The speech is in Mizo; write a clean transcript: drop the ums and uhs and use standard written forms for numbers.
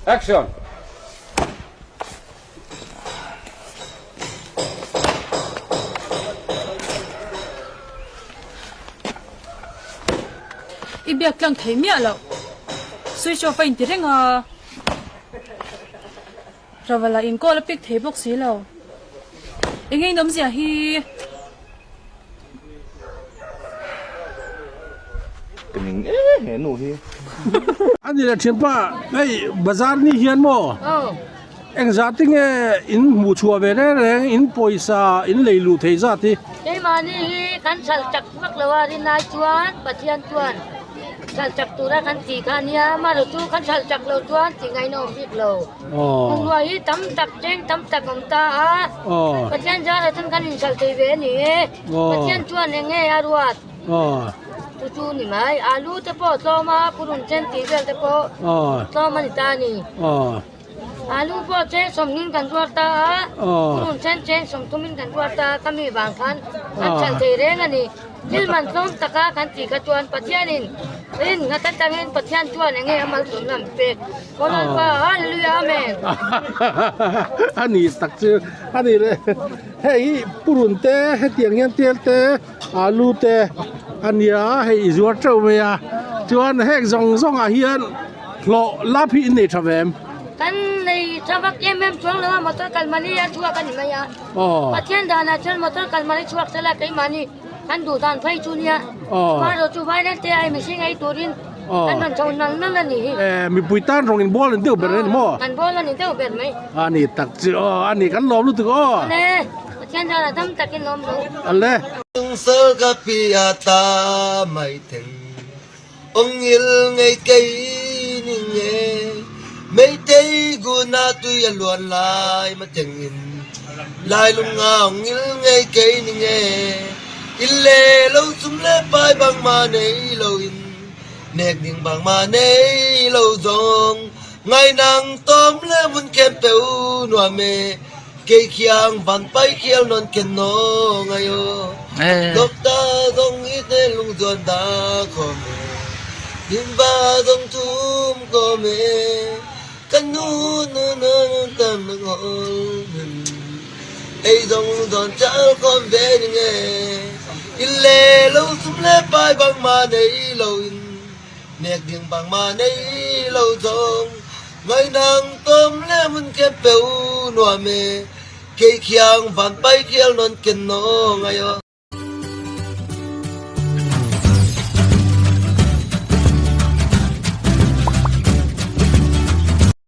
Action! I biak tlang thei miah loh. Switch off a inti reng a. Ravala in call a pick thei bawk si lo. Eng nge in awmzia hi? Ka ning e he nu hi. Ani leh thianpa hei bazar ni hian maw eng zat te nge in hmuh chhuah ve reng reng in pawisa in lei luh thei zat hi. Keimahni hi kan chhal chak vak lo a rinai chuan Pathian chuan chhal chak tura kan tih kha ania amaherawhchu chu kan chhal chak lo chuan tih ngaihna awm bik lo. Bungrua hi tam tak cheng tam tak awm ta a, Pathian zarah chuan kan inhralh thei ve a ni e. Pathian chuan eng nge a ruat? Chu chu ni mai. Alu te pawh tlawm a, purun chen tih vel te pawh tlawm a ni ta a ni. Alu pawh cheng sawmhnin kan ruat ta a, purun chen cheng sawmthumin kan ruat ta a, ka mi vang khan an hralh thei reng a ni. Thil man tlawm taka kan tih kha chuan Pathianin rin nghat atangin Pathian chuan enge a malsawmna an pek. Aw Lalpa, Hallelujah, Amen. A ni tak chu a ni le. Hei hi purun te hetiang hian tel te alu te a nia hei i zuar teuh mai a. Chuan heng zawng zawngah hian hlawh lap hi in nei tha ve em? Kan nei tha vak em em chuang lo a, motor kal mani a chhuak a ni mai a. Pathian danah chuan motor kal mani chhuak sela keimahni kan duh dan phei chu nia. Chumah chu viral te ai mihring ei turin kan rawn chho nal nal a nih hi. Mipui tan rawng in bawl a ni deuh ber a ni maw? Kan bawl a ni deuh ber mai. A ni tak chu aw a ni kan lawm lutuk aw. Awle Pathian danah dam takin lawm rawh u. Awle. Sal ka pia ta mai theng. Awngil ngei kei ning e, Meitei guna tui a luan lai ma tengin, Lai lunga awngil ngei kei ning e, In le lo sum le pai bang ma nei lo in, Nek ding bang ma nei lo zong, Ngai nang tom le vun khem pe u nuam e, Kei khiang van pai khial non ken no ngai o Lok ta zong i te lung zuan da kho me Din va zong thum ko me Kan nu nu nu nu tam na ngol Ei zong zon chal khom ve ning e In le lo sum le pai bang ma nei lo in Nek ding bang ma nei lo zong Ngai nang tom le mun khem pe u nuam e Kei khiang van pai khial non ken no ngai o.